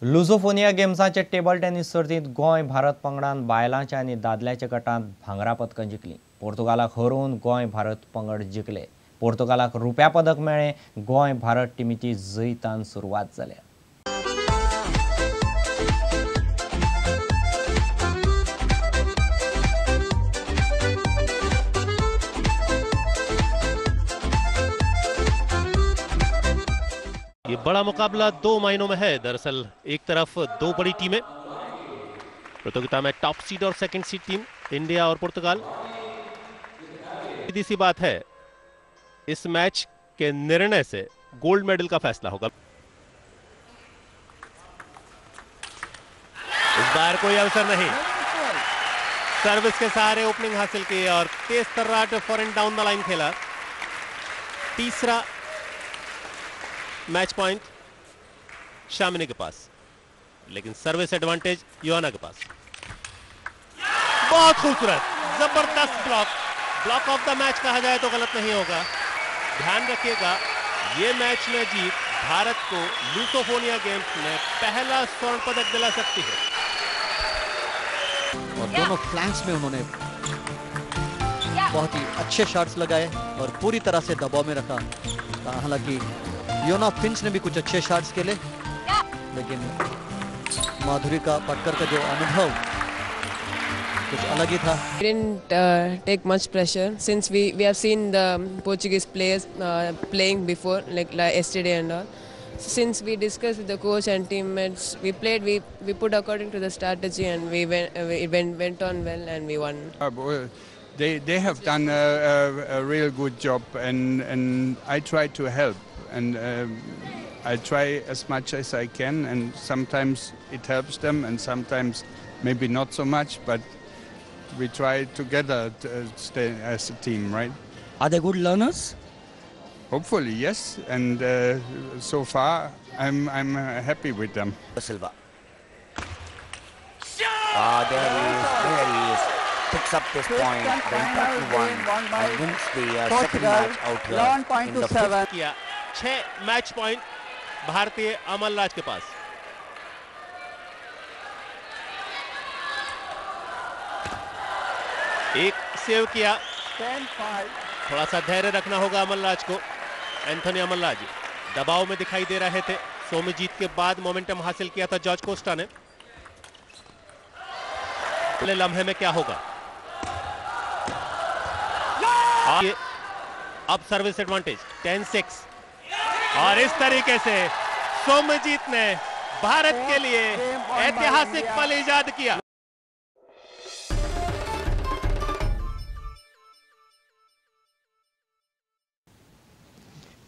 लुझोफोनिया गेम्साचे table tennis सर्तींत गोंय भारत पंगडान बायलांच्या आनी दादल्याच्या गटांत भांगरा पदकां जिखलीं. पोर्तुगालाक हरोवन गोंय भारत पंगड जिखले. पोर्तुगालाक रुप्या पदक मेळ्ळें. गोंय भारत टिमीची जैतान सुरवात जाल्या. ये बड़ा मुकाबला 2 महीनों में है। दरअसल एक तरफ 2 बड़ी टीमें प्रतियोगिता में टॉप सीड और सेकंड सीड टीम इंडिया और पुर्तगाल। सीधी सी बात है, इस मैच के निर्णय से गोल्ड मेडल का फैसला होगा। इस बार कोई अवसर नहीं, सर्विस के सहारे ओपनिंग हासिल की और तेज तर्राट फॉरेन डाउन the line खेला। तीसरा मैच पॉइंट शामिनी के पास, लेकिन सर्विस एडवांटेज योआना के पास। बहुत खूबसूरत, जबरदस्त block, block of the match कहा जाए तो गलत नहीं होगा। ध्यान रखिएगा, ये मैच में जीत भारत को लूसोफोनिया गेम्स में पहला स्वर्ण पदक दिला सकती है। और दोनों फ्लैंक्स में उन्होंने बहुत ही अच्छे शॉट्स लगाए और पूरी तरह से दबाव में रखा। हालांकि योना फिंच ने भी कुछ अच्छे शॉट्स खेले, लेकिन माधुरिका पटकर का जो अनुभव कुछ अलग ही था। We didn't take much pressure since we have seen the Portuguese players playing before, like yesterday and all. Since we discussed with the coach and teammates, we played, we put according to the strategy and we went on well and we won. They have done a real good job and I try to help and I try as much as I can and sometimes it helps them and sometimes maybe not so much, but we try together to stay as a team, right? Are they good learners? Hopefully, yes, and so far I'm happy with them. Silva. Ah, there he is, there he is. Picks up this point, the important one, and wins the second match out here in the fifth. Kia 6 match point भारतीय अमल राज K pass. एक save किया, थोड़ा सा धैर्य रखना होगा अमल राज को। Anthony अमल राज दबाव में दिखाई दे रहे थे। सोमजीत के बाद मोमेंटम हासिल किया था जॉर्ज कोस्टा ने। अगले लम्हे में क्या होगा? अब सर्विस एडवांटेज 10-6 और इस तरीके से सोमजीत ने भारत के लिए ऐतिहासिक पल ईजाद किया।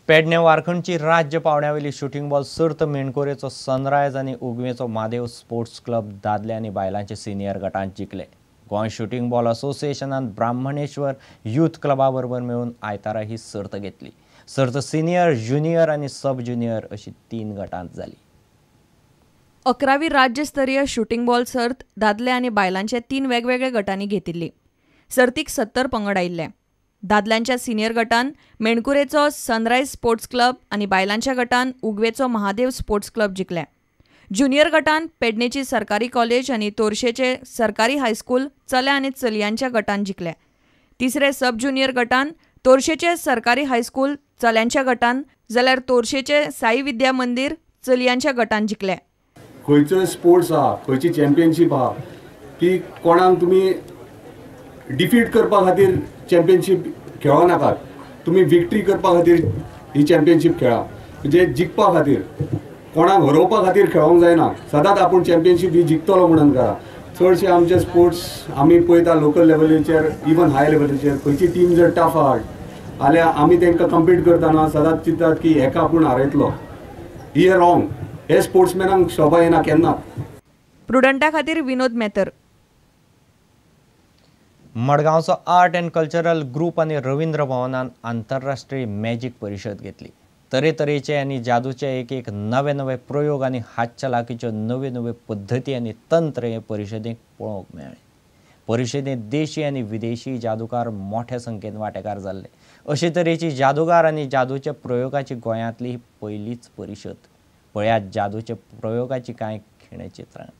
पेडणे वारखंडची राज्य पावंड्यावेली शुटिंग बॉल सर्त मेणकोरेचो सनरायज आनी उगवेचो म्हादेव स्पोर्ट्स क्लब दादले आनी बायलांचे सिनियर गटांत जिखले। गोंय शुटिंग बॉल असोसिएशनान ब्राह्मणेश्वर यूथ क्लबा बरोबर मेळून आयतारा ही सर्त घेतली। सर्त सिनियर, ज्युनियर आनी सब ज्युनियर अशी 3 गटांत जाली। 11वी राज्यस्तरीय शुटिंग बॉल सर्त दादले आनी बायलांचे 3 वेगवेगळे गटांनी घेतिल्ली। सर्तीक 70 पंगड आयिल्ले। दादल्यांच्या सिनियर गटान मेणकुरेचो सनरायज स्पोर्ट्स क्लब आनी बायलांच्या गटान उगवेचो महादेव स्पोर्ट्स क्लब जिखले। ज्युनियर गटान पेडणेची सरकारी कॉलेज आनी तोरशेचे सरकारी हायस्कूल चल्या आनी चलयांच्या गटान जिखले। तिसरे सब ज्युनियर गटान तोरशेचे सरकारी हायस्कूल चल्यांच्या गटान जाल्यार तोरशेचे साई विद्या मंदिर चलयांच्या गटान जिखले। खंयचो स्पोर्ट्स आहा, खंयची चॅम्पियनशीप आहा ती कोणाक तुमी डिफीट करपा खातीर चॅम्पियनशीप खेळो नाकात, तुमी विक्ट्री करपा खातीर ही चॅम्पियनशीप खेळा। म्हणजे जिखपा खातीर, कोणाक हरोवपा खातीर खेळोंक जायना, सदांच आपूण चॅम्पियनशीप ही जिखतलो म्हणून करा। चडशे आमचे स्पोर्ट्स आमी पळयता लोकल लेवलीचेर, इवन हाय लेवलीचेर खंयची टीम जर टफ आहा जाल्यार आमी तांकां कम्पीट करतना सदांच चिंतात की हेका आपूण हारयतलो। ही रॉंग, हे स्पोर्ट्समॅनांक शोभा येना केन्ना। प्रुडंटा खातीर विनोद मेहतर। मडगांवचो आर्ट अँड कल्चरल ग्रुप आनी रवींद्र भवनान आंतरराष्ट्रीय मॅजीक परिशद घेतली। तरेतरेचे आनी जादूचे एक एक नवे नवे प्रयोग आनी हातचलाकीच्यो नव्यो नव्यो पद्दती आनी तंत्र हे परिशदेक पळोवंक मेळ्ळें। परिशदेंत देशी आनी विदेशी जादूकार मोठ्या संख्येन वांटेकार जाल्ले। अशे तरेची जादूगार आनी जादूच्या प्रयोगाची गोंयांतली ही पयलीच परिशद। पळयात जादूचे प्रयोगाची कांय खिणचित्रां.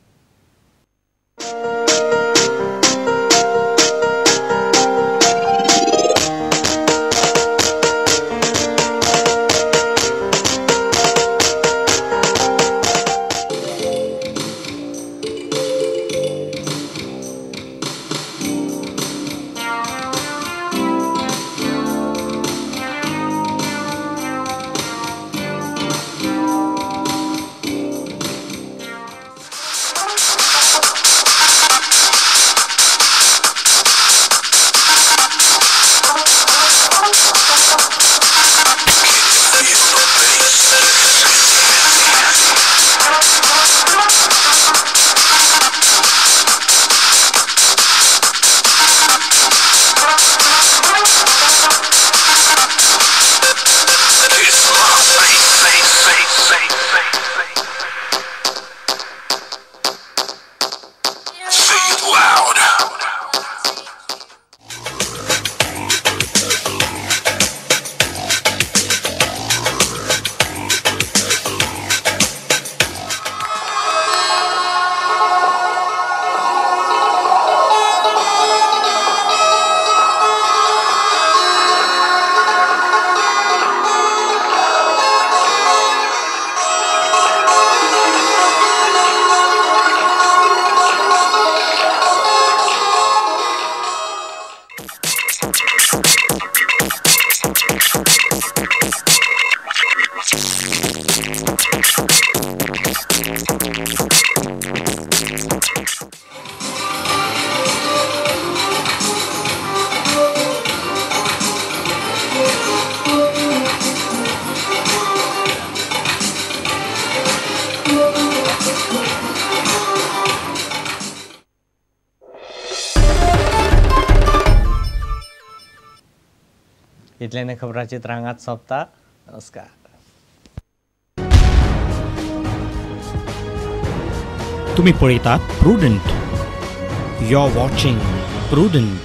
इतल्यान खबरांचित्र हांगाच सोंपता. नमस्कार. तुम्ही पळयतात Prudent. You are watching Prudent.